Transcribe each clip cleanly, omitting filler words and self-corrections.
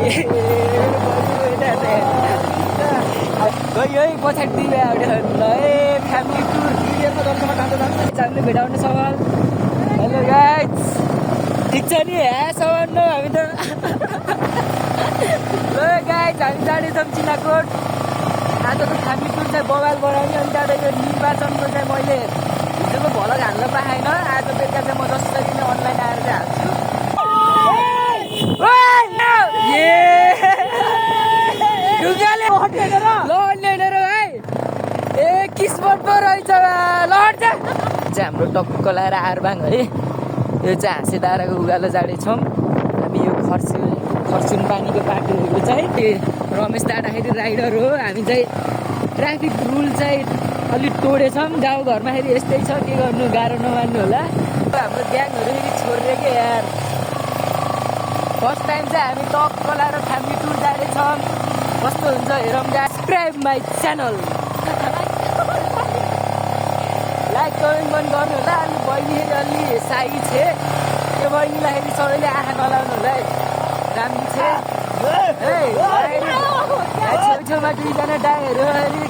है पछाडि दिइहाल्यो ल फ्यामिली टुर भिडियोको दर्शनमा हामीले भेटाउने सवाल हेलो गाइज ठिक छ नि सवाल न हामी त ल गाइज हामी जाँदैछौँ चिनाकोट आजको फ्यामिली टुर चाहिँ बवाल बनाउने अनि त्यहाँदेखि निर्वाचनको चाहिँ मैले हिजोको भलक हाल्न पाएन आज बेलुका चाहिँ म जसरी नै अनलाइन आएर चाहिँ हाल्छु ए किस्मत पो रहेछ लड्छ चाहिँ हाम्रो टक्क लाएर आरबाङ है यो चाहिँ हाँसेडाँडाको उकालो जाँदैछौँ हामी यो खर्सुन पानीको बाटोहरू चाहिँ रमेश दाँडाखेरि राइडर हो हामी चाहिँ ट्राफिक रुल चाहिँ अलिक तोडेछौँ गाउँघरमा फेरि यस्तै छ के गर्नु गाह्रो नमान्नु होला हाम्रो ग्याङहरू फेरि छोड्यो के यार फर्स्ट टाइम चाहिँ हामी टक्क लाएर फ्यामिली टुर जाँदैछौँ कस्तो हुन्छ हेरौँ subscribe my channel like comment पनि गर्नु होला अनि बहिनी अलि साई छे त्यो बहिनीलाई फेरि सबैले आँखा नलाउनु होला है राम्रो छे छेउछेउमा दुईजना डाहरू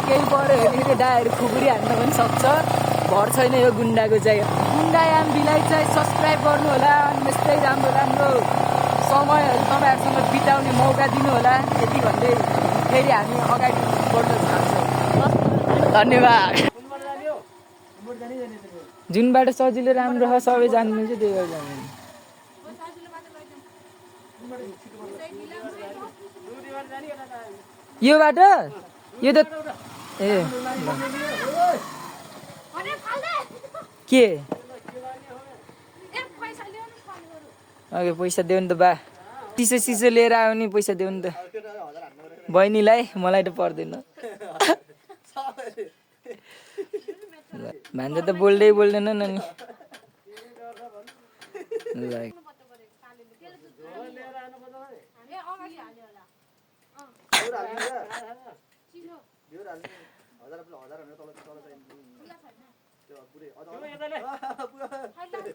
केही पऱ्यो भने फेरि डाहरू खुकुरी हान्न पनि सक्छ भर छैन यो गुन्डाको चाहिँ गुन्डायामलाई चाहिँ सब्सक्राइब गर्नु होला अनि यस्तै राम्रो राम्रो समयहरू तपाईँहरूसँग बिताउने मौका दिनु होला यति भन्दै फेरि हामी अगाडि बढ्न चाहन्छौँ धन्यवाद जुन बाटो सजिलो राम्रो छ सबै जान्नुहुन्छ त्यही भएर जानु यो बाटो यो त ए के ओके पैसा देऊ नि त बा सिसो लिएर आयो नि पैसा देऊ नि त बहिनीलाई मलाई त पर्दैन भान्जा त बोल्दै बोल्दैन नि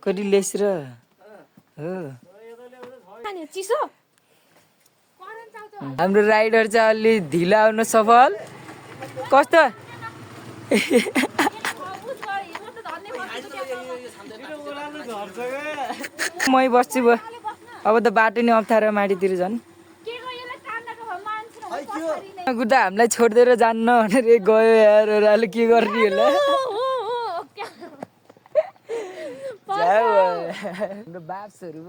कति लेस र हाम्रो राइडर चाहिँ अलि ढिला आउन सफल कस्तो मै बस्छु भयो अब त बाटो नै अप्ठ्यारो माथितिर झन् गुड्दा हामीलाई छोडिदिएर जान्न भनेर गयो यार अहिले के गर्ने होला बाप्सहरू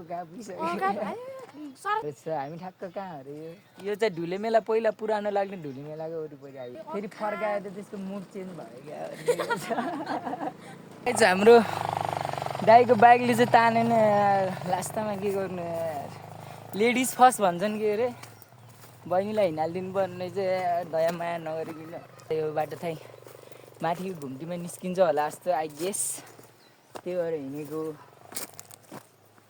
हामी ठ्याक्क कहाँ अरे यो चाहिँ ढुले मेला पहिला पुरानो लाग्ने ढुले मेलाको वरिपरि आयो फेरि फर्कायो त त्यसको मुड चेन्ज भयो क्या हाम्रो दाइको बाइकले चाहिँ तानेन लास्टमा के गर्नु यार लेडिज फर्स्ट भन्छन् के अरे बहिनीलाई हिँडालिदिनु पर्ने चाहिँ दया माया नगरिकन यो बाटो चाहिँ माथि घुम्तीमा निस्किन्छ होला जस्तो आई गेस त्यही भएर हिँडेको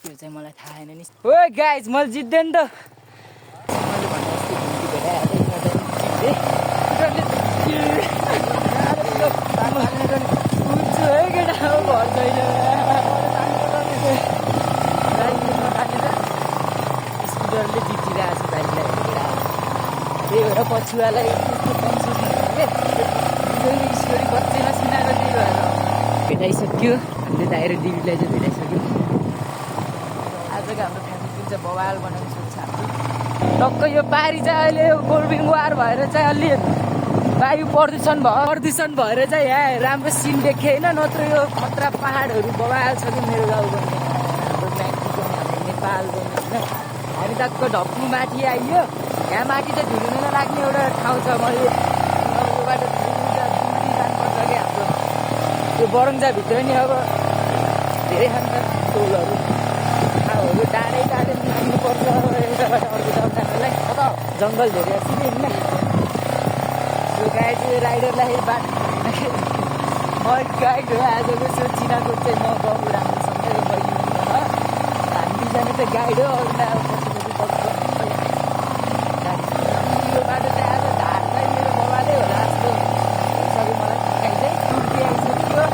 त्यो चाहिँ मलाई थाहा छैन नि ओ गाइज मैले जित्दै नि त मैले भने जस्तो घुम्ती स्कुटरले जितिरहेको छ बाइकलाई त्यही भएर पछुवालाई कन्फ्युज स्टोरी बच्चैमा सुनाएको त्यही भएर भेटाइसक्यो हामीले दाइर दिदीलाई चाहिँ भेटाइसक्यो आजको हाम्रो फ्यामिली चाहिँ बवाल बनाउने सोच्छ हाम्रो टक्क यो पारी चाहिँ अहिले गोल्बिङ वार भएर चाहिँ अलि वायु प्रदूषण भएर चाहिँ यहाँ राम्रो सिन देखेँ होइन नत्र यो खतरा पहाडहरू बवाल छ कि मेरो गाउँको हाम्रो म्याक्सिको हाम्रो नेपालको होइन हामी टक्क ढप्नु माथि आइयो यहाँ माथि चाहिँ ढुल्न लाग्ने एउटा ठाउँ छ मैले योबाट जानुपर्छ कि हाम्रो यो बरङ्जाभित्र नि अब धेरै खान्छ टोलहरू ठाउँहरू टाढै नाग्नुपर्छ एउटाबाट अर्को ठाउँ जानुलाई जङ्गल धेरै सिधै होइन यो गाई चाहिँ राइडरलाई बाटो म गाइड हो आजको सो चिनाको चाहिँ म गाउँ राम्रोसँग यो बहिनी हामी दुईजना चाहिँ गाइड हो अरूलाई अब यो बाटो चाहिँ आज ढाड चाहिँ मेरो बबाले होला जस्तो सबै मलाई थकाइ चाहिँ दुर्दी आइसक्यो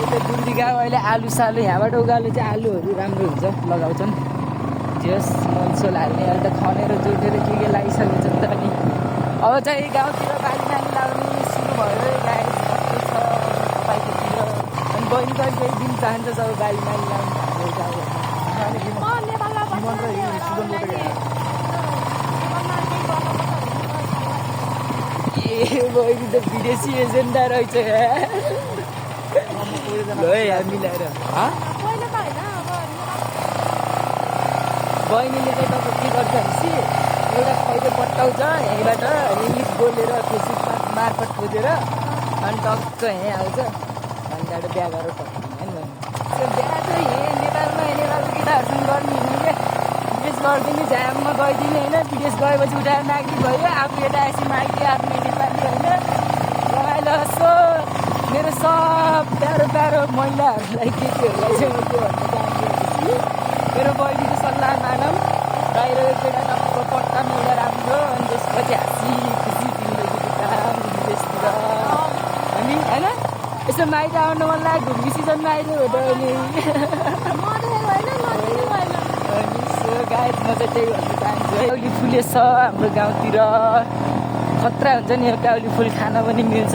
त्यो दुर्दी गाउँ अहिले आलु सालु यहाँबाट उकालो चाहिँ आलुहरू राम्रो हुन्छ लगाउँछन् जस मलसोल हाल्ने अहिले त खनेर जोतेर के लागिसकेको छ नि त। अनि अब चाहिँ गाउँतिर बाली नानी लाउने सुरु भयो गाइस। कस्तो छ तपाईँकोतिर? अनि बहिनी कहिले केही दिन चाहन्छ सब बाली नानी लाउनु ए बहिनी त विदेशी एजेन्डा रहेछ ल यहाँ मिलाएर बहिनीले चाहिँ तपाईँ के गर्छ भनेपछि एउटा खैरो पट्टाउँछ यहीँबाट इङ्ग्लिस बोलेर फेसबुक मार्फत खोजेर अनि टक्क यहीँ आउँछ अनि त्यहाँबाट बिहा गरेर पठाउने होइन बिहा चाहिँ यहीँ नेपालको केटाहरूसँग गर्ने हुने क्या। विदेश गरिदिने झ्याममा गइदिने होइन। विदेश गएपछि उठाएर नागरिक भयो आफू यता आएपछि माइती आफ्नो नेपाली होइन रमाइलो। जस्तो मेरो सब प्यारो प्यारो महिलाहरूलाई केटीहरूलाई चाहिँ म के भन्न चाहन्छु मेरो बहिनीको सल्लाह मानौँ। बाहिरको केटा टक्क पट्टामा एउटा राम्रो अनि त्यसपछि हाँसी खुसी जिन्दगीको काम विदेशतिर हामी होइन। यसो माइती आउनु मन लाग्यो घुम्ने सिजनमा आइदियो हो त अनि सो गाइस म चाहिँ त्यही भन्न चाहन्छु। काउली फुलेछ हाम्रो गाउँतिर खतरा हुन्छ नि। काउली फुल खान पनि मिल्छ।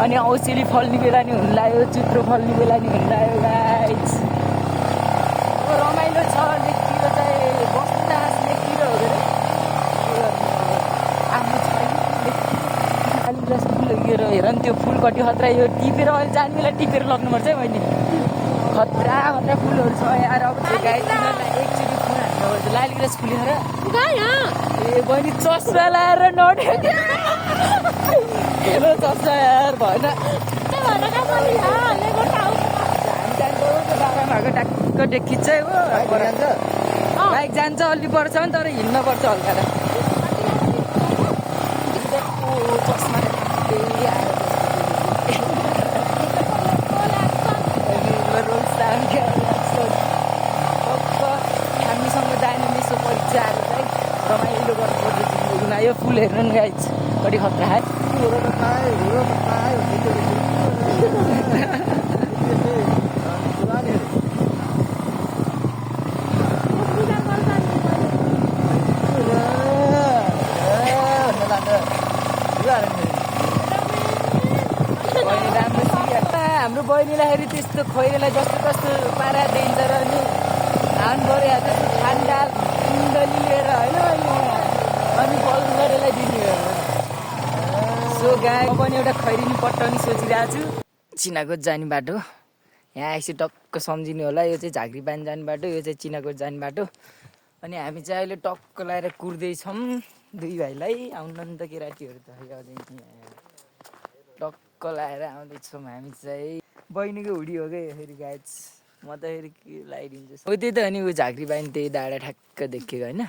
अनि औसेली फल्ने बेला नि हुन लाग्यो चित्रो फल्ने बेला नि हुन लाग्यो गाइस। रमाइलो छ लेकतिर चाहिँ बस्नु चाहन्छ लेकतिर हो अरे आफ्नो छैन लेकतिर फुल हेर नि त्यो फुल कति खतरा। यो टिपेर अहिले जाने बेला टिपेर लग्नुपर्छ है बहिनी। खतरा खतरा फुलहरू छ यार। अब त्यो गाई तिनीहरूलाई एकचोटि फुल हान्नुपर्छ। लालीग्रास फुलेर ए बहिनी चस्मा लाएर नडेलो चस्मा यार भएन बाबामाको ट्याक्क खिच्छ हो बाइक जान्छ अलि पर्छ नि तर हिँड्न पर्छ हल्का चस्मा हामीसँग जाने मेसो परीक्षाहरू चाहिँ रमाइलो गर्नुपर्छ जिन्दगीमा। यो फुल हेर्नु नि गाइस कति खतरा है। हाम्रो बहिनीलाई त्यस्तो खैरेलाई जस्तो जस्तो पारा दिन्छ र नि हान पऱ्यो त्यस्तो ठन्डा कुण्डली लिएर होइन अनि बल गरेलाई दिने हो। सो गाई म पनि एउटा खैरिनी पट्टाउने सोचिरहेको छु। चिनाकोट जाने बाटो यहाँ आएपछि टक्क सम्झिने होला। यो चाहिँ झाँक्री बाँध जाने बाटो यो चाहिँ चिनाकोट जाने बाटो। अनि हामी चाहिँ अहिले टक्क लगाएर कुर्दैछौँ दुई भाइलाई आउनु नि त केटाटीहरू त टक्क लगाएर आउँदैछौँ हामी चाहिँ। बहिनीको हुडी हो क्या फेरि गाइस म त फेरि के लगाइदिन्छु हो त्यही त। अनि ऊ झाँक्री बाइन त्यही डाँडा ठ्याक्क देखेको होइन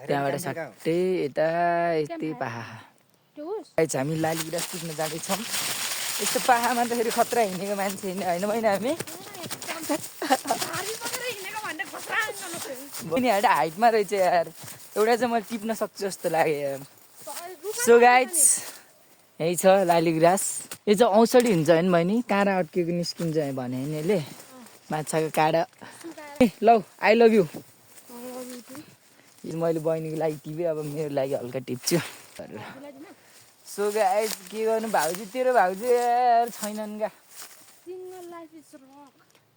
त्यहाँबाट सट्टै यता यस्तै पाहा गाइस हामी लालीग्रास पुग्न जाँदैछौँ। यस्तो पाहामा त फेरि खतरा हिँडेको मान्छे होइन बहिनी हामी बहिनी हाइटमा रहेछ यार एउटा चाहिँ मैले टिप्न सक्छु जस्तो लाग्यो यार। सो गाइस यही छ लालीग्रास। यो चाहिँ औषधि हुन्छ होइन बहिनी काँडा अड्केको निस्किन्छ भने यसले माछाको काँडा लौ आई लभ यु। मैले बहिनीको लागि टिपेँ अब मेरो लागि हल्का टिप्छु। सो गाइस के गर्नु भाउजू तेरो भाउजू यार छैनन् क्या।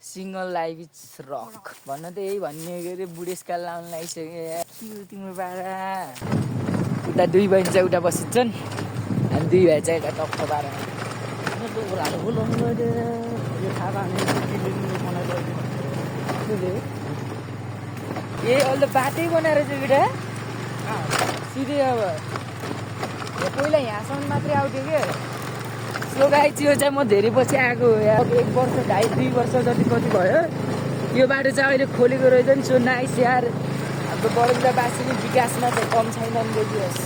सिङ्गल लाइफ इज रक भन्न त यही भन्ने के अरे बुढेसकाल लाउनु लागिसक्यो यार के हो तिम्रो पारा। उता दुई बहिनी चाहिँ उता बसिन्छन् अनि दुई भाइ चाहिँ यता टक्क पारा ए अहिले त बाटै बनाएर चाहिँ केटा सिधै अब पहिला यहाँसम्म मात्रै आउँथ्यो क्या। सो गाइस यो चाहिँ म धेरै पछि आएको हो यार 1 वर्ष 2.5 वर्ष जति कति भयो। यो बाटो चाहिँ अहिले खोलेको रहेछ नि सो नाइस यार। हाम्रो बडौदावासीको विकासमा चाहिँ कम छैन देखियोस्।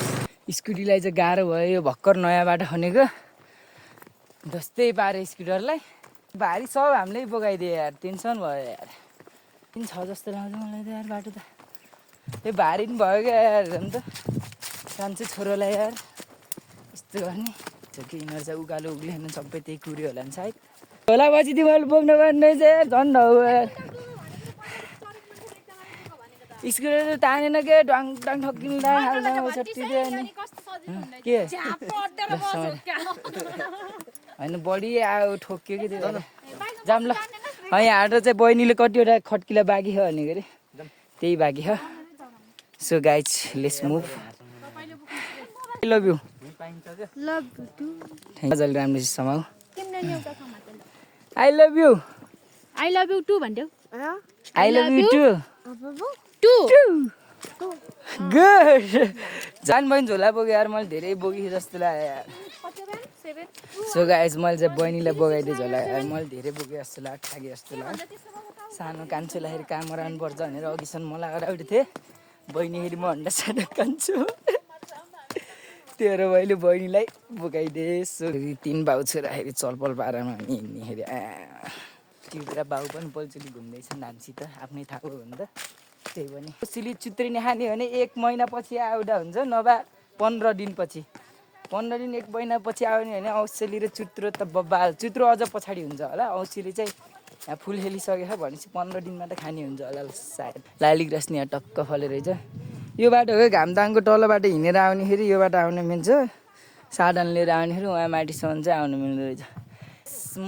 स्कुटीलाई चाहिँ गाह्रो भयो यो भर्खर नयाँ बाटो खनेको जस्तै पारे स्कुटरलाई भारी सब हामीले बोकाइदियो यार टेन्सन भयो यार। किन छ जस्तो लाग्छ मलाई त यार बाटो त त्यो भारी पनि भयो क्या यार झन् त कान्छो छोरोलाई यार यस्तो गर्ने कि यिनीहरू चाहिँ उकालो उक्लिएन सबै त्यही कुऱ्यो होला नि सायद होला पछि तिमीहरूले बोक्नु पर्ने चाहिँ झन् हौ यार। स्कुटर तानेन के ढङ ढङ ठोकिँदा हाल्दा छट्टिदियो अनि के होइन बढी आयो ठोक्यो कि त्यो जाम ल यहाँ हाट चाहिँ बहिनीले कतिवटा खट्किला बाँकी छ भनेको अरे त्यही बाँकी छ so guys let's move I love you मजाले राम्रो समाउ आई लभ यु टु भन्थ्यौ I love you too good जान बहिनी झोला बोक्यो यार मैले धेरै बोकेँ जस्तो लाग्यो यार सो गाइज मैले चाहिँ बहिनीलाई बोकाइदिएँ झोला यार मैले धेरै बोकेँ जस्तो लाग्यो ठाके जस्तो लाग्यो सानो कान्छुलाई काम गराउनुपर्छ भनेर अघिसम्म मलाई अगाडि थिएँ बहिनी म भन्दा सानो कान्छु तेरो मैले बहिनीलाई बोकाइदिएँ सो 3 बाउ छोराखेरि चलपल पारामा हामी हिँड्नेखेरि टिउरा बाउ पनि पोल्चुली घुम्दैछ नानीसित आफ्नै थाहा हो भने त त्यही पनि सिली चित्रिने खाने भने 1 महिनापछि आउँदा हुन्छ नभए 15 दिनपछि 15 दिन 1 महिनापछि आउने भने औँसेली र चुत्रो त बब्बाल चुत्रो अझ पछाडि हुन्छ होला औँसेली चाहिँ यहाँ फुल खेलिसकेछ भनेपछि 15 दिनमा त खाने हुन्छ होला सायद लालिक रस्नी यहाँ टक्क फले रहेछ यो बाटो हो घामदाङको तल बाटो हिँडेर आउनेखेरि यो बाटो आउनु मिल्छ साधन लिएर आउनेखेरि उहाँ माथिसम्म चाहिँ आउनु मिल्दो रहेछ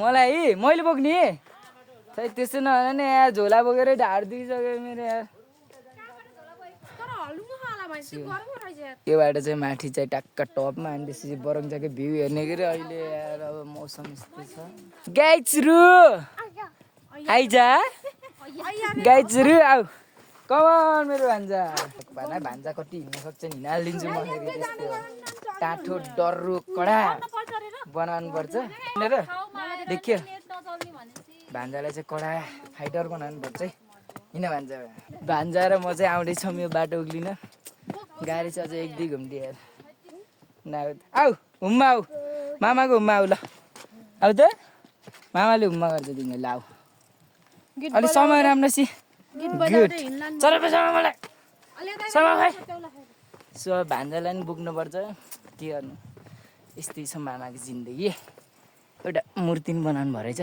मलाई मैले बोक्ने खै त्यस्तो नभएर नि यहाँ झोला बोकेर ढाड दुइसक्यो मेरो यार यो बाटो चाहिँ माथि चाहिँ टक्क टपमा अनि त्यसपछि बरङजाको भ्यू हेर्ने के अहिले यार अब मौसम यस्तो छ गाइजहरू आइजा गाइजहरू आऊ कमान मेरो भान्जा भान्जा कति हिँड्न सक्छ नि हालिदिन्छु म फेरि त्यस्तो टाठो डर्रो कडा बनाउनु पर्छ भनेर देखियो भान्जालाई चाहिँ कडा फाइटर बनाउनु पर्छ है किन भान्जा र म चाहिँ आउँदैछौँ यो बाटो उक्लिन गाडी चाहिँ अझै 1-2 घुम्दियो आऊ हुम्मा आऊ मामाको हुम्मा आऊ ल आऊ त मामाले हुम्मा गर्छ तिमीले आऊ अलि समय राम्रोसी गुड चल मलाई समय भाइ सो भान्जालाई पनि बोक्नुपर्छ के गर्नु यस्तै छ मामाको जिन्दगी एउटा मूर्ति पनि बनाउनु भयो रहेछ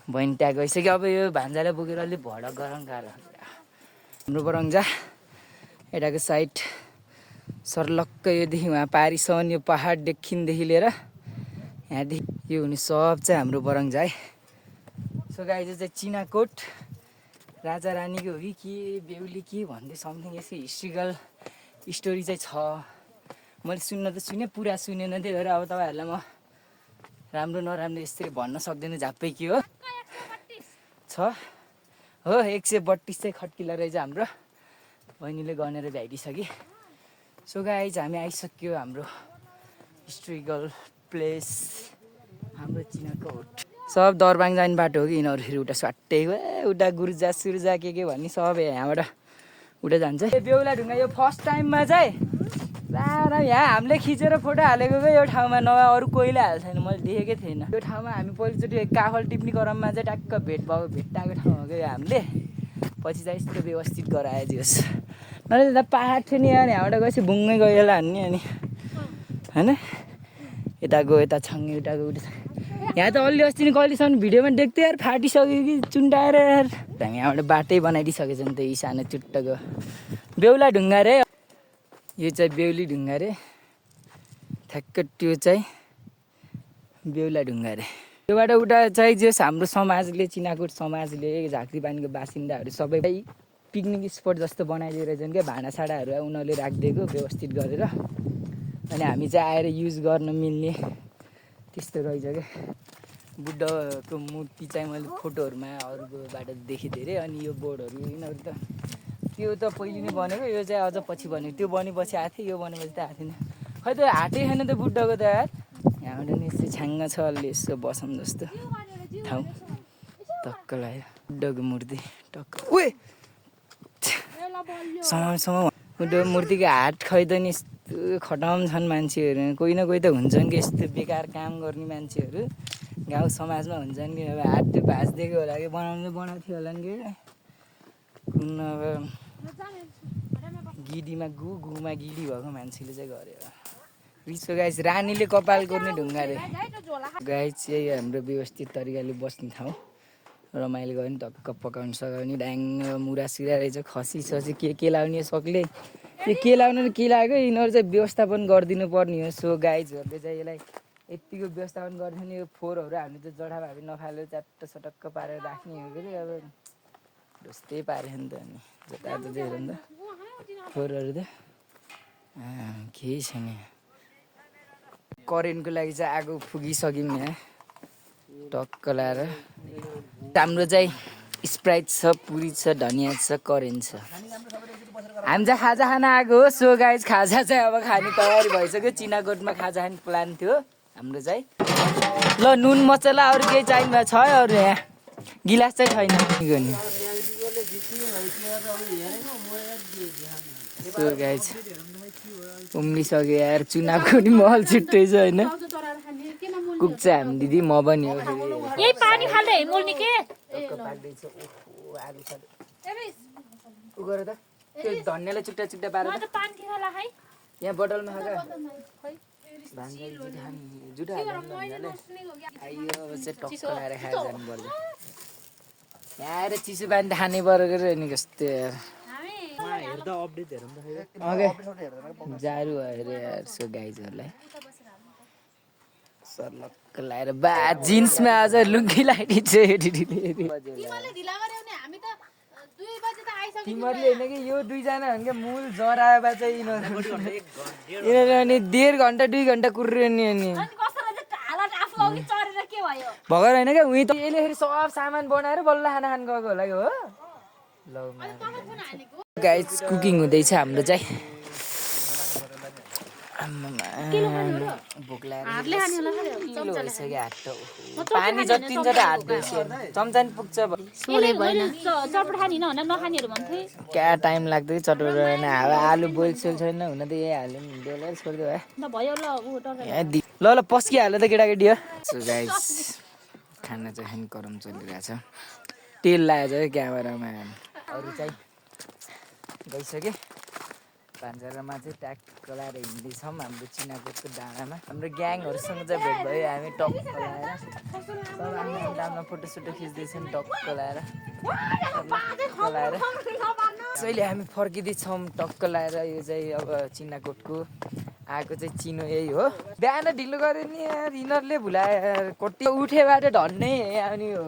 बहिनी ट्याग गइसक्यो अब यो भान्जालाई बोकेर अलिक भडक गरौँ गाह्रो हाम्रो बरङजा यताको साइड सर्लक्क योदेखि उहाँ पारिसम्म यो पहाडदेखिदेखि लिएर यहाँदेखि यो हुने सब चाहिँ हाम्रो बरङजा है सो गाइज चाहिँ चिनाकोट राजा रानीको हो कि बेहुली कि भन्दै समथिङ यसको हिस्ट्रिकल स्टोरी चाहिँ छ मैले सुन्न त सुने पुरा सुनेन त्यही भएर अब तपाईँहरूलाई म राम्रो नराम्रो यसरी भन्न सक्दैन झाप्पै के हो छ हो 132 चाहिँ खट्किला रहेछ हाम्रो बहिनीले गनेर भ्याइदिइसके सो गाइज हामी आइसक्यो हाम्रो हिस्ट्रिकल प्लेस हाम्रो चिनाकोट सब दरबाङ जाने बाटो हो कि यिनीहरू फेरि उता स्वाट्टै उता गुर्जा सुर्जा के भन्ने सब यहाँबाट उता जान्छ बेहुला ढुङ्गा यो फर्स्ट टाइममा चाहिँ ला यहाँ हामीले खिचेर फोटो हालेको यो ठाउँमा नभए अरू कोहीले हाल्छ छैन मैले देखेकै थिएन यो ठाउँमा हामी पहिलोचोटि काफल टिप्ने क्रममा चाहिँ टक्क भेट्टाएको ठाउँ हो क्या हामीले पछि चाहिँ यस्तो व्यवस्थित गरायो दियोस् नभए त पाहाड थियो नि अनि यहाँबाट गएपछि बुङ्गै गयो होला हान्ने अनि होइन यता गयो यता छङ्गे उता गयो उता यहाँ त अलि अस्ति नि कहिलेसम्म भिडियोमा देख्थ्यो यार फाटिसक्यो कि चुन्टाएर यार हामी यहाँबाट बाटै बनाइदिइसकेछ नि त यी सानो चुट्टको बेहुला ढुङ्गा रे यो चाहिँ बेहुली ढुङ्गा रे ठ्याक्क त्यो चाहिँ बेहुला ढुङ्गा रे त्योबाट उता चाहिँ जस हाम्रो समाजले चिनाकोट समाजले झाँक्री बानीको बासिन्दाहरू सबै पिकनिक स्पट जस्तो बनाइदिएर रहेछन् क्या भाँडासाँडाहरू उनीहरूले राखिदिएको व्यवस्थित गरेर अनि हामी चाहिँ आएर युज गर्न मिल्ने त्यस्तो रहेछ क्या बुद्धको मूर्ति चाहिँ मैले फोटोहरूमा अरूकोबाट देखेँ धेरै अनि यो बोर्डहरू यिनीहरू त त्यो त पहिले नै बनेको यो चाहिँ अझ पछि बनेको त्यो बनेपछि आएको थियो यो बनेपछि त आएको थिएन खै त हाटै छैन त बुद्धको त यार यहाँबाट नि यस्तो छ्याङ्ग छ अलि यसो बसौँ जस्तो ठाउँ टक्क लाग्यो बुद्धको मूर्ति टक्क उए बुद्धको मूर्तिको हाट खै त नि यस्तो खटाउन छन् मान्छेहरू कोही न कोही त हुन्छन् कि यस्तो बेकार काम गर्ने मान्छेहरू गाउँ समाजमा हुन्छन् कि अब हात त्यो भाँचिदिएको होला कि बनाएको थियो होला नि कि कुन अब गिडीमा गुमा गिडी भएको मान्छेले चाहिँ गर्यो रिसो गाइस रानीले कपाल कोर्ने ढुङ्गा रे गाइस चाहिँ हाम्रो व्यवस्थित तरिकाले बस्ने ठाउँ रमाइलो गयो नि टक्क पकाउनु सक्यो नि ड्याङ मुरा सिरा रहेछ खसी ससी के लाउने सक्ले के लाउनु र के लाग्यो यिनीहरू चाहिँ व्यवस्थापन गरिदिनु पर्ने हो सो गाइजहरूले चाहिँ यसलाई यतिको व्यवस्थापन गरिदिनु नि यो फोहोरहरू हामी चाहिँ जडा भावी नफालेर च्याट्ट सटक्क पारेर राख्ने हो कि अब ढुस्दै पाऱ्यो नि त अनि जताततै हेरौँ त फोहोरहरू त केही छैन करेन्टको लागि चाहिँ आगो फुकिसक्यौँ यहाँ टक्क लाएर हाम्रो चाहिँ स्प्राइट छ पुरी छ धनियाँ छ करेन्ट छ हामी चाहिँ खाजा खान आएको हो सो गाइज खाजा चाहिँ अब खाने तयारी भइसक्यो चिनाकोटमा खाजा खाने प्लान थियो हाम्रो चाहिँ ल नुन मसला अरू केही चाहिने छ अरू यहाँ गिलास चाहिँ छैन गर्ने सो गाइज उम्लिसक्यो यार चुनावको नि महल छिट्टै छ होइन कुक चाहिँ हामी दिदी म पनि हो यही पानी खाल्दै मोल्ने के उ गर त त्यो धनियाँलाई चुट्टा चुट्टा पारेर पानी खाला है यहाँ बोतलमा खाका जुठा आइयो चाहिँ टक्क लगाएर खाएर जानु पर्छ यहाँ आएर चिसो पानी त खाने परेको नि कस्तो यार जाडो भएर यार सो गाइजहरूलाई सर्लक्क लगाएर बा जिन्समा आज लुङ्गी लगाइदिन्छ तिमीहरूले होइन कि यो दुईजना होइन कि मूल जराबा चाहिँ यिनीहरू अनि 1.5 घन्टा 2 घन्टा कुर्यो नि अनि भगर होइन क्या उहीँ त यसले फेरि सब सामान बनाएर बल्ल खाना खानु गएको होला कि हो ल गाइस कुकिङ हुँदैछ हाम्रो चाहिँ भोक लागेर पानी जति छ त हात धोइसक्यो चम्चा नि पुग्छ क्या टाइम लाग्दै चटपट आलु बोइल सोइल छैन हुन त यही हाल्यो नि बेलेर छोडिदियो ल ल पस्किहाल्यो त केटाकेटी हो सो गाइस खाना चाहिँ खाने गरम चलिरहेछ तेल लागेको छ क्यामेरामा अरू चाहिँ गइसक्यो भान्जारामा चाहिँ ट्याक्क लगाएर हिँड्दैछौँ हाम्रो चिनाकोटको डाँडामा हाम्रो ग्याङहरूसँग चाहिँ भेट भयो हामी टक्क लगाएर सब हामी डाँडामा फोटोसोटो खिच्दैछौँ टक्क लगाएर अहिले हामी फर्किँदैछौँ टक्क लगाएर यो चाहिँ अब चिनाकोटको आएको चाहिँ चिनो यही हो बिहान ढिलो गऱ्यो नि यार यिनीहरूले भुलाएर कोटी उठेबाट ढन्नै आउने हो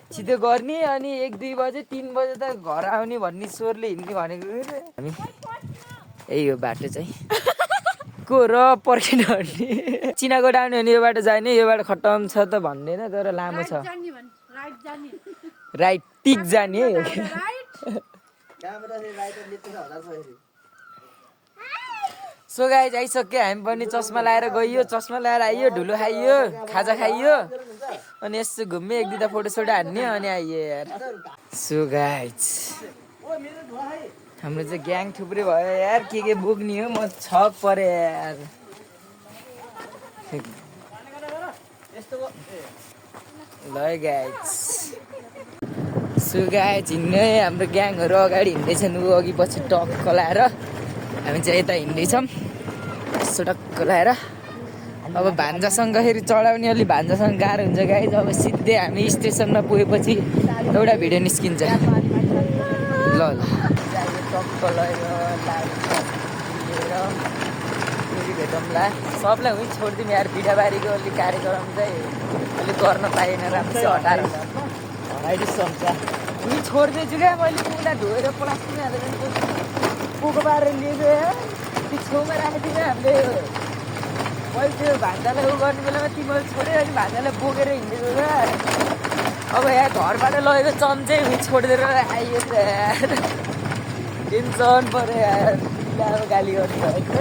छिटो गर्ने अनि 1-2 बजे 3 बजे त घर आउने भन्ने स्वरले हिँड्ने भनेको हामी यही हो बाटो चाहिँ को र पर्खिन भन्ने चिनाकोट आउने भने यो बाटो जाने यो बाटो खट्टम छ त भन्दैन तर लामो छ राइट टिक जाने है सो गाइज आइसक्यो हामी पनि चस्मा लगाएर गइयो चस्मा लगाएर आइयो ढुलो खाइयो खाजा खाइयो अनि यसो घुम्यो 1-2 फोटोसोटो हान्ने अनि आइयो यार सो गाइज हाम्रो चाहिँ ग्याङ थुप्रै भयो यार के बोक्ने हो म छक परे यार ल गाइज सो गाइज हिँड्ने हाम्रो ग्याङहरू अगाडि हिँड्दैछन् ऊ अघि पछि टक्क लाएर हामी चाहिँ यता हिँड्दैछौँ यसो टक्क लाएर अब भान्जासँग फेरि चढाउने अलि भान्जासँग गाह्रो हुन्छ गाइज अब सिधै हामी स्टेसनमा पुगेपछि एउटा भिडियो निस्किन्छ ल ल टक्क फेरि भेटौँला सबलाई उहीँ छोडिदिउँ यार बिडाबारीको अलिक कार्यक्रम चाहिँ अलिक गर्न पाएन राम्रो चाहिँ हटाएर हटाइदिन्छ उहीँ छोडिदिन्छु क्या मैले उसलाई धोएर प्लास्टिक हालेर पोको पारेर लिएको त्यो छेउमा राखिदिनु हामीले मैले त्यो भान्जालाई उ गर्ने बेलामा तिमीले छोड्यो अनि भान्जालाई बोकेर हिँडेको क्या अब यहाँ घरबाट लगेको चम्चै उहीँ छोडिदिएर आइयो त यार टेन्सन पऱ्यो यार अब गाली गर्नु भएको